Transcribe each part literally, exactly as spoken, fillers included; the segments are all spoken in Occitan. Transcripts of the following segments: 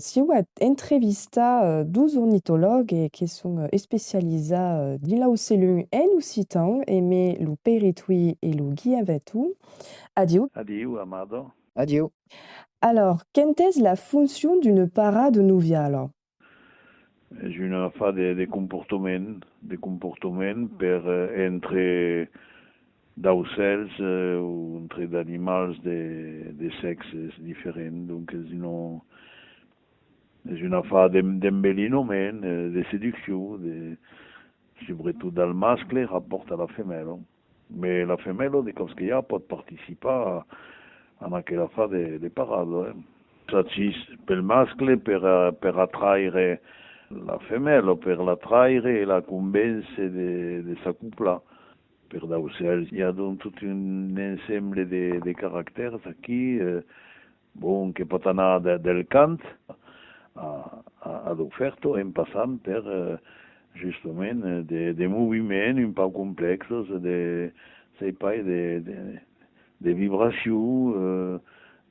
Siáu a entrevistar, eh, dos ornitològs, eh, que son, eh, especializats, eh, dins l'aucelum en occitan, emé lo Pèire Thuy e lo Guillain Vetou. Adiu. Adiu, Amado. Adiu. Alors, quent es la foncion d'una parada noviala? Es un afar de, de comportament, de comportament per, eh, entre d'aucèls, eh, o entre d'animals de, de sèxes diferents. Donc, es una, es un afar d'em-, d'embelinament, eh, de seduccion, de, subretot del mascle rapòrt a la femèla. Mès la femèla, de còps que i a, pòt participar a, a aquel afar de, de parada, eh. S'agís pel mascle per, eh, per atraire la femèla, per l'atraire e la convéncer de, de s'acoplar. Per d'aucèls, i a donc tot un ensemble de, de caractèrs aquí, eh, bon, que pòt anar de, del cant a, a, a l'ofèrta, en passant per, eh, justament, eh, de, de moviments un pauc complèxes, de, sai pas, de, de, de vibracion, eh,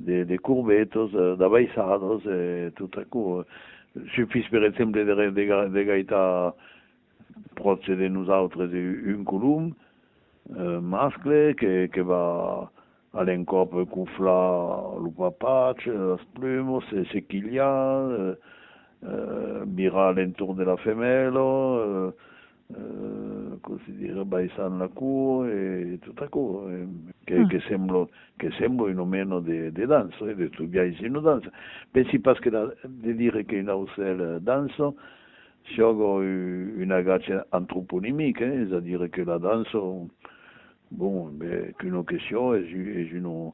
de, de corbetas, eh, d'abaissadas, eh, tot aquò. Sufís, per exemple, de, de, de gaitar pròche de nosautres un colom, eh, mascle, que, que va a l'encòp coflar lo papatge, las plumas, se, se quilhar, eh, eh, virar a l'entorn de la femèla, eh, eh, cossí dire, baissant la coa e tot aquò, eh, que, que sembla, que sembla una mena de, de dança, eh, de tot biais una dança. Pensi pas que la, de dire qu'un aucèl dança siaga u-, un agach antroponimic, eh, es a dire que la dança, bon, ben, qu'una question es u-, es una,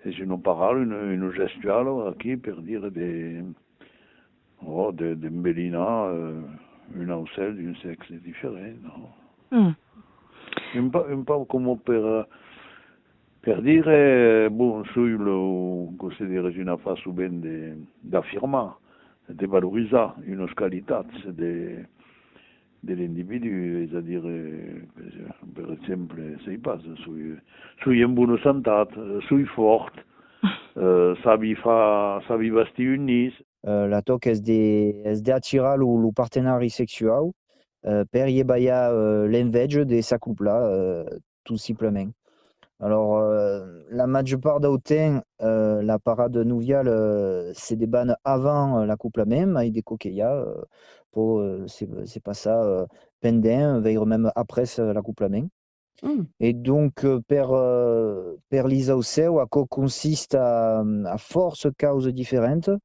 es una paraula, una, una gestuala aquí per dire de, oh, de, d'embelinar, eh, un aucèl d'un sèxe diferent, non? Un pa-, un pauc coma per, eh, per dire, bon, soi lo, cossí dire, es un afar sovent de, d'afirmar, de valorizar unas qualitats de, de l'individú, es a dire, per exemple, sai pas, soi, soi en bona santat, soi fòrt, eh, sabi far, sabi bastir un nis. Eh, la tòca es de, es d'atirar lo, lo partenari sexuau, eh, per i balhar, eh, l'enveja de s'acoplar, eh, tot simplament. Alors, eh, la màger part dau temps, eh, la parada noviala, eh, se debana avant, eh, l'acoplament, mai de còps que i a, eh, pòu, eh, se, se passar, eh, pendent, veire mème après, eh, l'acoplament. E donc, eh, per, eh, per lis aucèus, aquò consista a, a fòrça causas diferentas.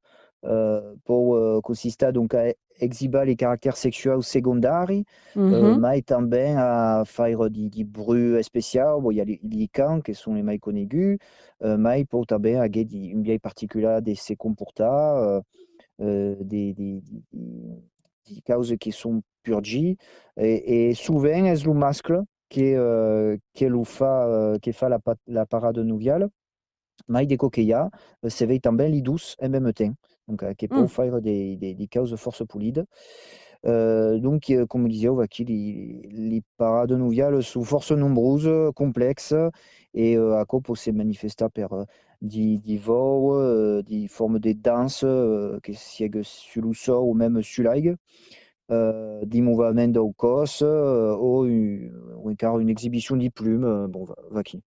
Eh, pòu, eh, consistar, donc, a exhibar li caractèrs sexuaus segondaris, eh, mai tanben a faire di, di bruch especiau. Bon, i a li, li cants, que son li mai coneguts, eh, mai pòu tanben aguer di, un biais particular de se comportar, eh, eh, de, de, de, de, de causas que son purgir, e, e sovent es lo mascle que, eh, que lo fa, eh, que fa la pa-, la parada noviala, mai de còps que i a, eh, se vei tanben li dos en mème temps. Donc, eh, que pòu faire de, de, de causas fòrça polidas. Eh, donc, eh, coma disiáu, vaquí, li, li paradas novialas son fòrça nombrosas, complèxas, e, eh, aquò pòu se manifestar per, eh, di, di vòu, eh, di forma de dança, eh, que siegue sus lo sòu o mème sus l'aiga, eh, di movement dau còs, eh, o u-, o encara una exibicion di plumas, eh, bon, va, vaquí.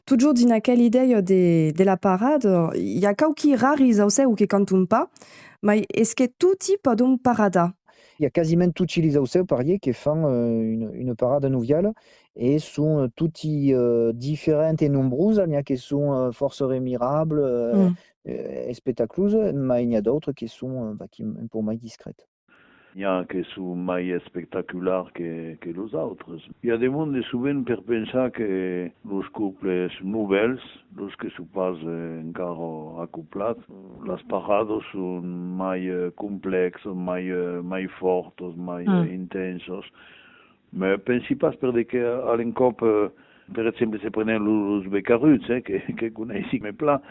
Totjorn dins aquela idèia de, de la parada, i a quauqui raris aucèus que canton pas, mai es que toti pòdon paradar? I a quasiment toti lis aucèus, parier, que fan, eh, una, una parada noviala, e son, eh, toti, eh, diferents e nombrosas. N'i a que son, eh, fòrça remirables, eh, eh, espectaclosas, mai n'i a d'autres que son, eh, vaquí, un pauc mai discrètas. N'i a que son mai espectaculars que, que los autres. I a de monde sovent per pensar que los coples novèls, los que son pas, eh, encara acoplats, las paradas son mai, eh, complèxas, mai, eh, mai fòrtas, mai, eh, intensas. Mès pensi pas, per de que a l'encòp, eh, per exemple, se prenem lo-, los becaruts, eh, que, que coneissi mès plan,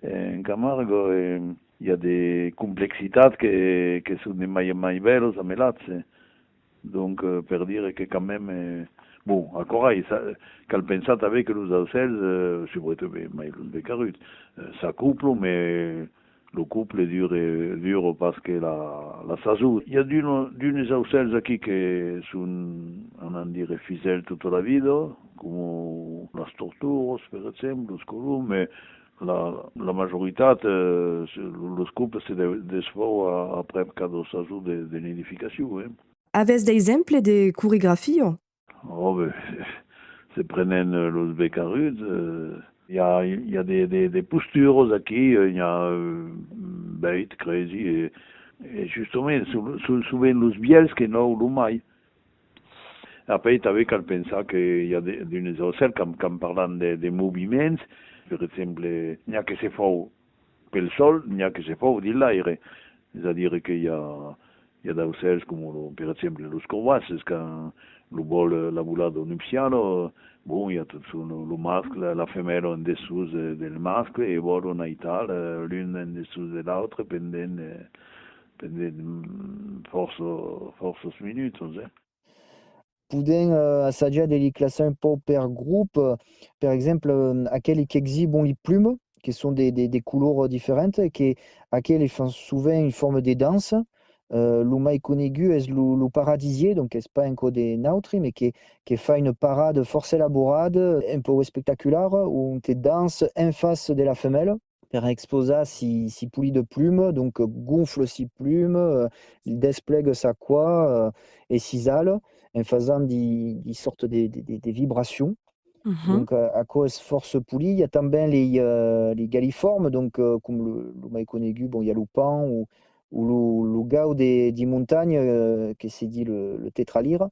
eh, en Camarga, eh, i a de complexitats que, que son de mai en mai bèlas a melatge. Donc, eh, per dire que quand même, eh, bon, aquò rai, cal pensar tanben que los aucèls, eh, subretot, ben, mai los becaruts, eh, s'acoplan, mès Lo couple dure, dura pas que la, la sason. I a d'una, d'unes aucèls aquí que son, anam dire, fisèls tota la vida, coma las torturas, per exemple, los coloms, mas la, la majoritat, eh, se, los couples se de-, desfan a, aprèp cada sason de, de nidificacion, eh. Avètz d'exemples de coregrafia? Oh, ben, se prenèm, eh, los becaruts, eh, i a, i a de, de, de posturas aquí, eh, i a, eh, bèit, cresi, e, e justament, son, son sovent los vièlhs que nòu lo mai. Apèi tanben cal pensar que i a de, d'unes aucèls, quand, quand parlam de, de moviments, per exemple, n'i a que se fan pel sòl, n'i a que se fan dins l'aire. Es a dire que i a, i a d'aucèls coma, lo, per exemple, los corbasses, quand lo vòl, la volada nupciala, bon, i a totjorn lo, lo mascle, la femèla en dessús, eh, del mascle e vòlan aital, eh, l'un en dessús de l'autre pendent, eh, pendent, mm, fòrça, fòrças minutas, eh. Podèm, eh, assajar de li classar un pauc per grop, eh, per exemple, eh, aqueli qu'exibon li plumas, que son de, de, de colors diferentas, e que aqueli fan sovent una forma de dança. Eh, lo mai conegut es lo, lo paradisier, donc es pas encara de nautri, mas que, que fa una parada fòrça elaborada, un pauc espectaculara, ont dança en fàcia de la femèla per expausar si, si polis de pluma, donc, eh, gonfla si pluma, eh, desplega sa coa, eh, e sis alas, en fasent di, di sòrtas de, de, de, de vibracions. Mhm. Donc, eh, aquò es fòrça polit. I a tanben li, eh, li galifòrmes, donc, eh, coma lo, lo mai conegut, bon, i a lo pan o, o lo, lo gau de, di montanha, eh, que se ditz lo, lo tetralire,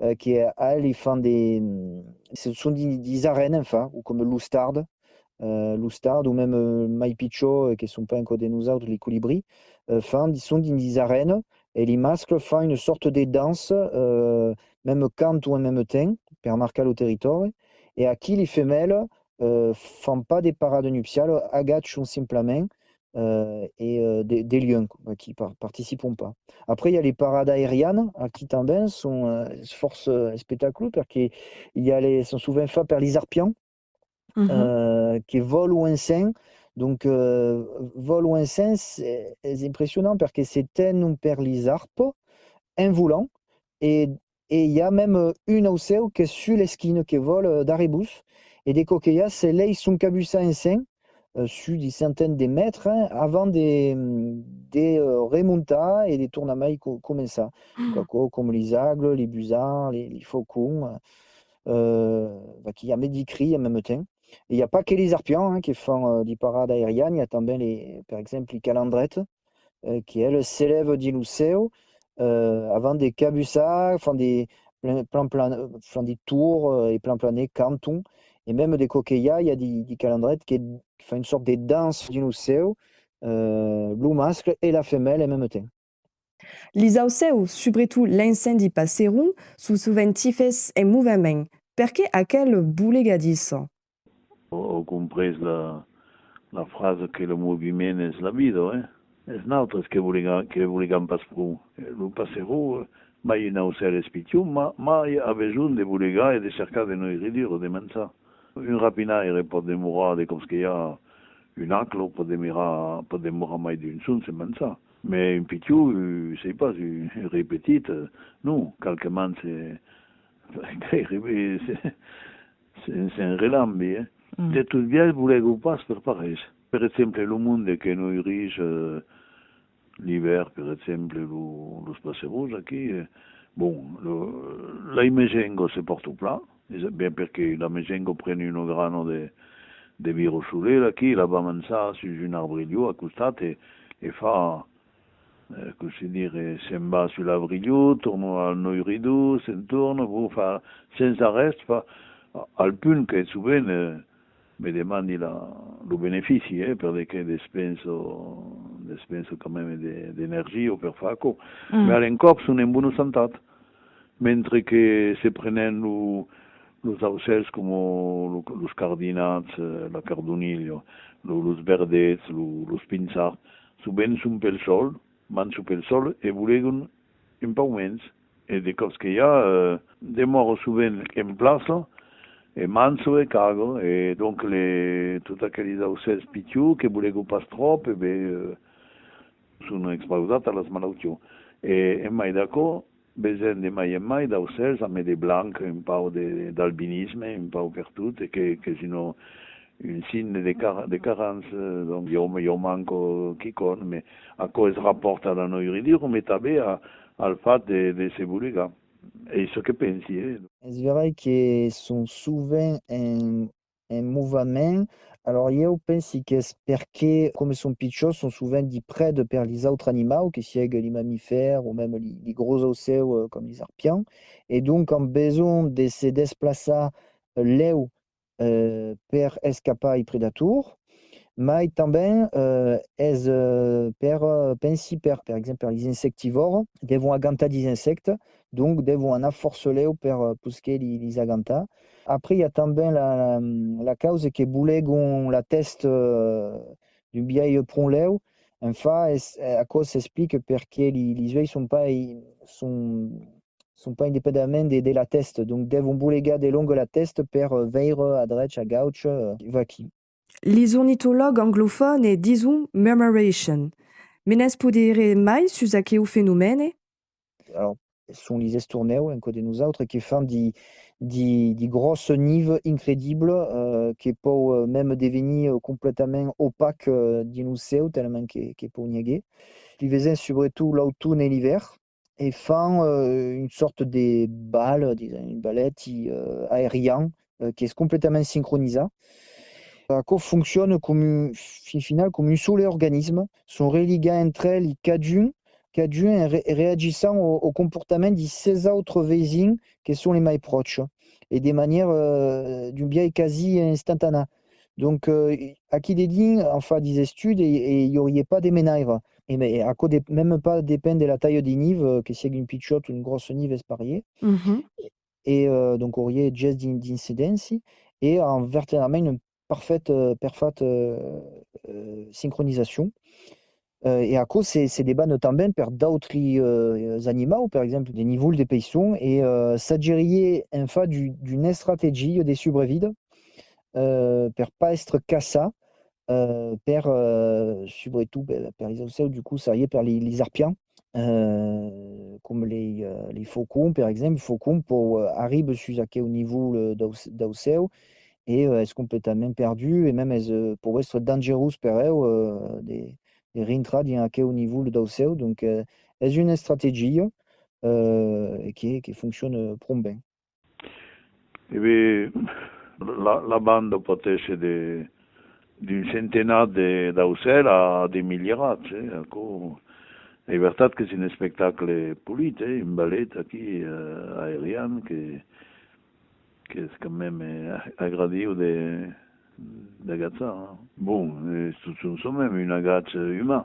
eh, que a, li fan de, mm, se, son di, dis arenas, enfin, o coma l'ostard, eh, l'ostard, o mème, eh, mai pichòt, eh, que son pas encara de nosautres, li colibrís, eh, fan, son dins dis arenas, e li mascles fan una sòrta de dança, eh, mème canton en mème temps, per marcar lo territòri, e aquí li femèlas, eh, fan pas de parada nupciala, agachan simplament, eh, e, eh, de, de luènh, vaquí, par-, participan pas. Après, i a li paradas aerianas, aquí tanben, son, eh, fòrça espectaclós, perque i a li, son sovent fachas per lis arpians, Mhm. eh, que vòlan ensems. Donc, eh, vòlan ensems, es, es impressionant perque se tenon per lis arpas en volant e, e i a mème, eh, un aucèu qu'es sus l'esquina, que vòla, eh, darrèr vos, e de còps que i a se laisson cabussar ensems, eh, sus di centenas de mètres, eh, avant de, de, eh, remontar e de tornar mai co-, començar. Donc, aquò, coma lis agles, li busards, li, li faucons, eh, eh, vaquí, i a mème di cris en mème temps. E i a pas que lis arpians, hein, que fan, eh, di paradas aerianas, i a tanben, li, per exemple, li calandretas, eh, que elas s'elèvan dins lo cèu, eh, avant de cabussar, fan de plan, plan, plan, fan de torns, eh, e plan planet canton, e mème de còps que i a, i a di, di calandretas que fan una sòrta de dança dins lo cèu, eh, lo mascle e la femèla en mème temps. Lis aucèus, subretot l'ensems di passerons, son sovent tifes en movement. Perqué aquela bolegadissa? Au, au comprés la, la frasa que lo moviment es la vida, eh? Es nautres que bolega-, que bolegam pas pro. Eh, lo passeron, eh, mai un aucèl es pichon, ma-, mai a besonh de bolegar e de cercar de noiridura, de manjar. Un rapinaire pòt demorar, de còps que i a, un acle, pòt demorar, pòt demorar mai d'un jorn sens manjar. Mès un pichon, eh, sai pas, un, un rai petit, eh, non, qualquemans se, gaireben se, se, se'n relambi, eh. Mm. De tot biais, bolegan pas per parelhs. Per exemple, lo monde que noirís, eh, l'ivèrn, per exemple, lo, los passerons aquí, eh, bon, lo, la mesenga se pòrta plan, es ben perque la mesenga pren una grana de, de vira-solelh aquí, la va manjar sus un arbrilhon a costat e, e fa, eh, cossí dire, se'n va sus l'arbrilhon, torna al noiridor, se'n torna, bon, fa sens arrèst, fa, a-, al punt que sovent, eh, me demandi la, lo benefici, eh, per de que despensa, despensa quand même de, d'energia per far aquò. Mm. Mès a l'encòp son en bona santat. Mentre que se prenèm lo, los aucèls coma lo, los cardinats, eh, la cardonilha, lo, los verdets, lo, los pinçards, sovent son pel sòl, manjan pel sòl e bolegan un pauc mens, e de còps que i a, eh, demòran sovent en plaça, E manso e cago, e donc le, tot aqueles aucèls pichons que bolegon pas tròp, e ben, eh, son expausats a las malautiás. E en mai d'aquò, vesèm de mai en mai d'aucèls amb de blanc, un pauc de, d'albinisme, un pauc pertot, e que, qu'es una, un signe de car-, de carença, donc ieu, ieu manco quicòm, mas aquò es rapòrt a la noirridura, mas tanben a, al fach de, de se bolegar. Es çò que pensi, eh. Es verai que son sovent en, en movament. Alòrs, ieu pensi qu'es perque, coma son pichons, son sovent de prèdas per lis autres animaus, que siegue li mamifèrs o mème li, li gros aucèus, eh, coma lis arpians. E donc, an besonh de se desplaçar, eh, lèu eh, per escapar ai predators, mai tanben, eh, es, eh, per, eh, pensi per, per exemple, lis insectivòrs, devon agantar dis insèctes, donc devon anar fòrça lèu per, eh, posquer li-, lis agantar. Après, i a tanben la, la, la causa que bolegon la tèsta, eh, d'un biais pron lèu, enfin, es, eh, aquò s'explica perque li-, lis uelhs son pas, son, son pas independentament de, de la tèsta, donc devon bolegar de lònga la tèsta per, eh, veire a drech, a gauch, eh, vaquí. Lis ornitològs anglofònes dison murmuration. Me ne's pòt dire mai sus aqueu fenomène? Alòrs, son lis estornèus, en cò de nosautres, que fan di, di, di gròsses nives incrediblas, eh, que pòu, eh, mème devenir, eh, completament opac, eh, dins lo cèu, talament que, que pòu n'i aguer. Li vesèm subretot l'automne e l'ivèrn, e fan, eh, un sòrt de bal, disèm, un balèti, eh, aerian, eh, qu'es completament sincronizat. Aquò fonciona coma un, fin final, coma un sol organisme, son religats entre eles, cadun, cadun en re-, reagissant au, au comportament di ses autres vesins que son les mai pròches, e de manièra, eh, d'un biais quasi instantanà. Donc, eh, aquí dedins, an fach dis estudis e, e i auriá pas de menaire. E me-, e aquò de-, mème pas depend de la talha di nive, eh, que siegue un pichòt o un gròs nive es parier. Mhm. E, e, eh, donc auriá ges d'in-, d'incidéncia e an vertadèrament un parfait, eh, perfat, eh, eh, sincronizacion. Eh, e aquò se, se debana tanben per d'autri, eh, animaus, per exemple, de nivolhs, de peissons, e, eh, s'agiriá en fach d'u-, d'una estrategia de subrevida, eh, per pas èstre caçat, eh, per, eh, subretot per, per lis aucèus, du coup, seriá per li-, lis arpians, eh, coma li, eh, li faucons, per exemple. Faucon, pòu, eh, arriba sus aqueu nivolh, eh, d'au-, d'aucèus, e, eh, es completament perdut, e mème es, eh, pòu èstre dangerós per eu, eh, de, de rintrar dins aqueu nivolh d'aucèus. Donc, eh, es una estrategia, eh, e que, que fonciona pron ben. E ben, la, la banda pòt èsser de, d'un centenat de, d'aucèls a de milierats, eh, aquò. Es vertat qu'es un espectacle polit, eh, un balet aquí, eh, aerian, que, qu'es quand même, eh, agradiu de, d'agachar, eh. Bon, eh, es tot sonsoment un agach uman.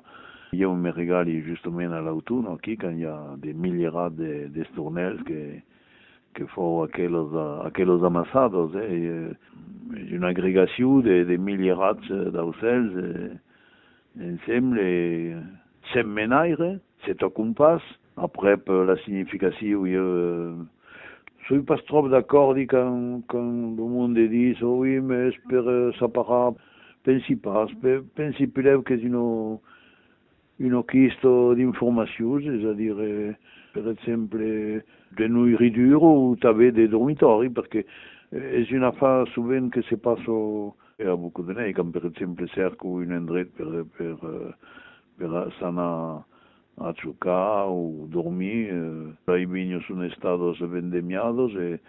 Ieu me regali justament a l'automne aquí, quand i a de milierats de, d'estornèls que, que fau aquelas, aquelas amassadas, eh, e, eh, es una agregacion de, de milierats, eh, d'aucèls, eh, ensemble, eh, sens menaire, se tòcon pas. Aprèp, eh, la significacion, ieu, eh, soi pas tròp d'acòrdi quand, quand lo monde ditz: «Oh oui, mas es per, eh, s'aparar.» Pensi pas, pe-, pensi puslèu qu'es una, una quista d'informacions, es a dire, eh, per exemple, de noiridura o tanben de dormitòri, perque, eh, es un afar sovent que se passa, e a beaucoup de nens, quand per exemple cèrcan un endret per, per, eh, per a-, s'anar achocar o dormir, eh, las vinhas son estadas vendemiadas e,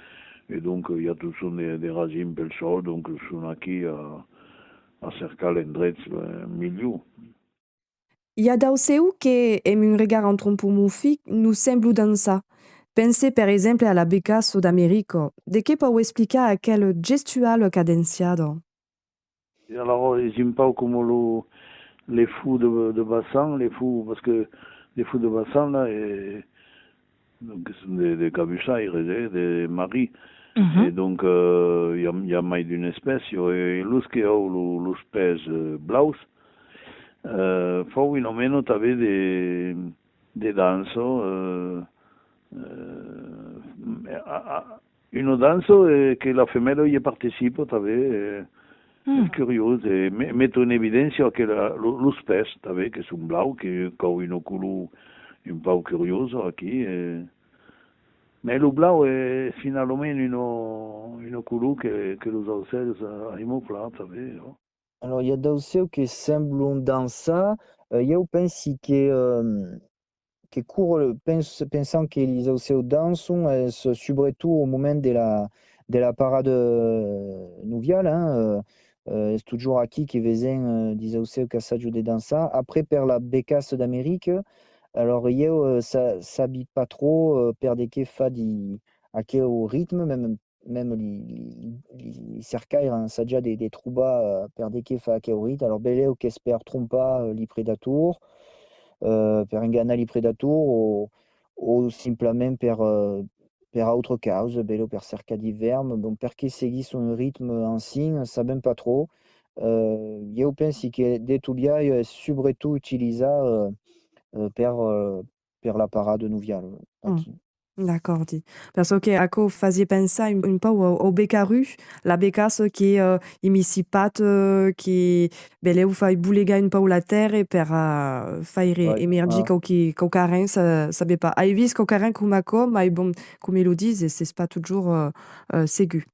e donc i a tot son de, de rasim pel sòl, donc son aquí a, a cercar l'endrech, eh, milhor. I a d'aucèus que, emb un regard antropomorfic, nos semblan dançar. Pense, per exemple, a la becassa d'America. De qué pòu explicar aquela gestuala cadenciada? E alara, es un pauc coma lo, le fum de, de Bassan, le fum, parce que le fum de Bassan, là, es, donc, son de, de cabussaires, eh, de marins. Mhm. E donc, euh, i a, i a mai d'una espècia, e los que an lo, los pès, euh, blaus, euh, fau una mena tanben de, de dança, euh, euh, a, a, Una dança, eh, que la femèla i participa tanben, eh, es curiós, e me-, met en evidéncia que la, lo, los pès tanben, que son blaus, que qu'an una color un pauc curiosa aquí, eh. Mès lo blau es finalament una, una color que, que los aucèls, eh, aiman plan tanben, non? Alors, i a d'aucèus que semblon dançar. Eh, ieu pensi que, ehm, que quora pens-, pensam que lis aucèus dançon, es subretot au moment de la, de la parada, eh, noviala, hein, eh, eh, es totjorn aquí que vesèm, eh, dis aucèus qu'assajan de dançar. Après, per la becassa d'America, alors ieu, eh, sa-, sabi pas tròp, eh, per de qué fa di-, aqueu ritme, mème mème li, li, li, li cercaire ensaja de, de trobar, eh, per de qué fa aqueu ritme. Alors, belèu qu'es per trompar, eh, li predators, eh, per enganar li predators, o, o simplament per, eh, per autra causa, belèu per cercar di vèrm. Bon, perqué seguisson un ritme ansin, sabèm pas tròp. Eh, ieu pensi que de tot biais es subretot utilizat, eh, eh, per, eh, per la parada noviala, aquí. D'acòrdi. Per çò que aquò fasiá pensar un, un pauc au, au becarut, la becassa que, eh, imissi pas, eh, que belèu fai bolegar un pauc la tèrra per, eh, faire emergir quauqui-, quauquarren, sa-, sabe pas. Ai vist quauquarren coma aquò, mai bon, coma lo dises, es pas totjorn, eh, eh, segur.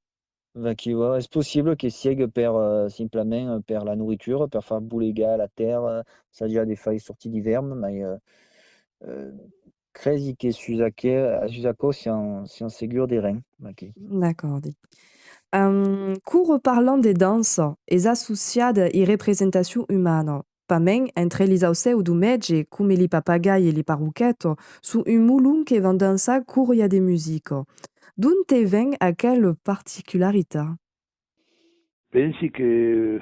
Vaquí, ouais, es possible que siegue per, eh, simplament, eh, per la noiritura, per far bolegar la tèrra, saja de far sortir di vèrm, mai, eh, eh, cresi que sus aquel, sus aquò siam, siam segurs de ren, vaquí. D'acòrdi. Ehm, quora parlam de dança, es associada i representacion umana. Pasmens, entre lis aucèus dau mètge, coma li papagai e li parroqueta, son un molon que van dançar quora i a de musica. D'onte ven aquela particularitat? Pensi que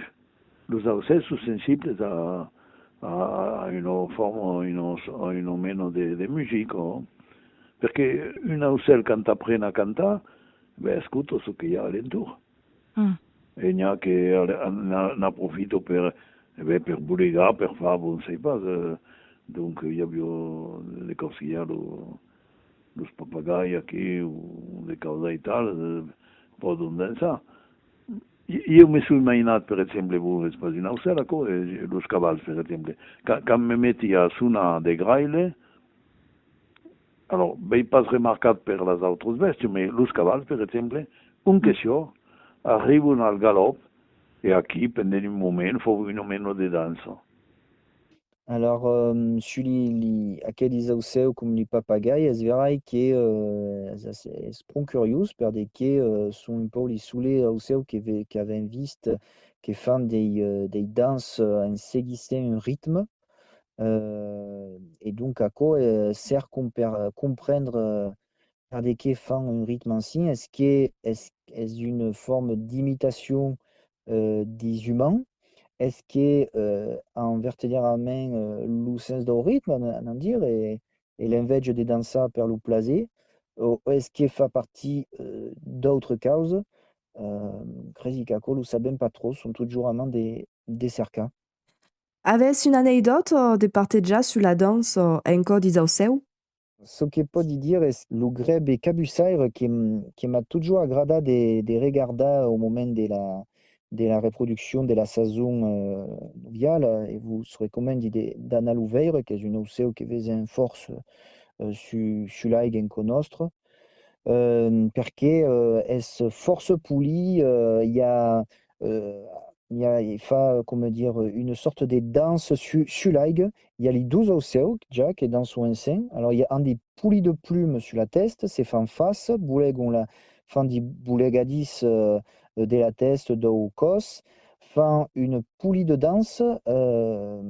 los aucèus son sensibles a, a, a una forma, a una, a una mena de, de musica, perque un aucèl, quand aprena a cantar, ben, escota çò que i a a l'entorn. E n'i a que a-, a-, n'a-, n'aprofita per, e ben, per bolegar, per far, bon, sai pas, eh, donc, i aviá de còps que i a lo, los papagai aquí, o de causas aital, eh, pòdon dançar. I-, ieu me soi mainat, per exemple, bon, es pas un aucèl, aquò, eh, los cavals, per exemple. Quand, quand me meti a sonar de graile, alors, v'ai pas remarcat per las autras bèstias, mai los cavals, per exemple, ont que siá, arribon al galòp, e aquí, pendent un moment, fan una mena de dança. Alors, ehm, sus li, li, aquelis aucèus com li papagai, es verai que, eh, es, es, es pron curiós, per de que, eh, son un pauc li solets aucèus que ve-, qu'avèm vist, que fan dei, eh, dei dances en seguissent un ritme. Eh, e donc aquò, eh, cercon per comprendre, eh, per de qué fan un ritme ansin, es que es, es una forma d'imitacion, eh, dis umans, es que, eh, an vertadièrament, eh, lo sens dau ritme, anam dire, e, e l'enveja de dançar per lo plaser, o es que fa partit, eh, d'autra causa? Eh, cresi qu'aquò lo sabèm pas tròp, son totjorn a man de, de cercar. Avètz una anecdòta de partejar sus la dança en cò dis aucèus? Çò que pòdi dire es lo grebe cabussaire que, que m'a totjorn agradat de, de regardar au moment de la, de la reproduccion de la sason, eh, noviala, e vos recomendi de, d'anar lo veire, qu'es un aucèu que vesèm fòrça, eh, su, sus l'aiga en cò nòstre, eh, perque, eh, es fòrça polit, eh, i a, eh, i a, i fa, coma dire, una sòrta de dança su, sus l'aiga. I a li dos aucèus, ja, que dançon ensems. Alors, i a, an di polidas plumas sus la tèsta, se fan fàcia, bolegon la, fan di bolegadís, eh, de la tèsta, dau còs, fan una polida dança, eh,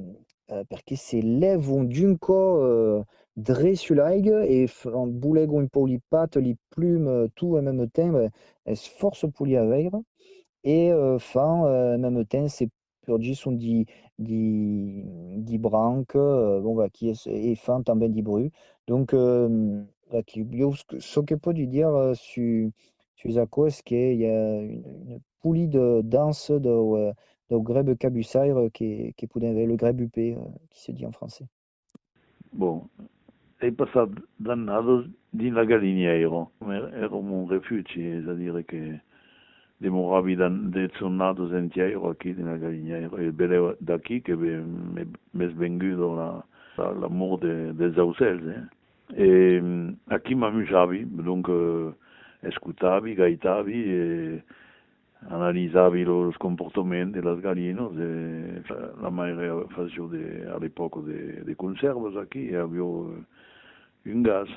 eh, perque se lèvon d'un còp, eh, dret sus l'aiga e f-, bolegon un pauc li patas, li plumas, tot en mème temps, eh, es fòrça polit a veire. E, eh, fan, eh, en mème temps, se purgisson di, di, di brancas, eh, bon, vaquí, e, e fan tanben di bruch. Donc, eh, vaquí, ieu, çò que, çò que pòdi dire, eh, su-, sus aquò es que i a una, una polida dança dau, eh, dau grebe cabussaire que, que podèm veire, le grèbe huppé, eh, qui se dit en français. Bon, Ai passat d'annadas dins la galinièira. Èra mon refugi, es a dire que demoravi de jornadas entièiras aquí dins la galinièira. E belèu d'aquí que m'es venguda l'amor dels aucèls. E aquí m'amusavi, donc escotavi, gaitavi e analisavi los comportaments de las galinas. E la maire fasiá a l'epòca de consèrvas aquí e aviá un gas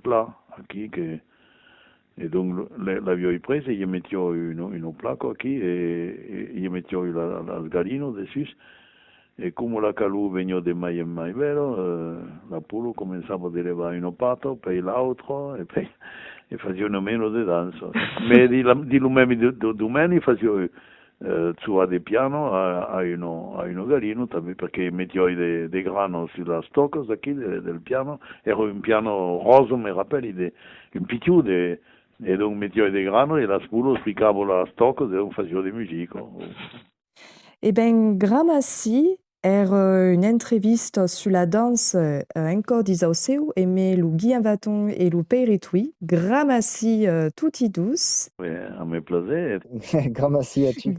pla aquí que e donc l'aviái pres e i metiái una placa aquí e i metiái las galinas dessús. E coma la calor veniá de mai en mai bèla, la pola començava de levar una pata, pei l'autra e pei e fasiá una mena de dança. Mès dins lo mème domeni fasiái soar de piano a una galina tanben, perque metiái de granas sus las tòcas d'aquí del piano. Èra un piano ròsa, me rapèli, un pichon, e donc metiái de granas e las polas picavan las tòcas e donc fasiá de musica. E ben, gramací. Èra una entrevista sus la dança en còr dins Aucèu emé lo Guillain Vaton e lo Pèire Touy. Gramací toti dos. Amé plaser. Gramací a tu.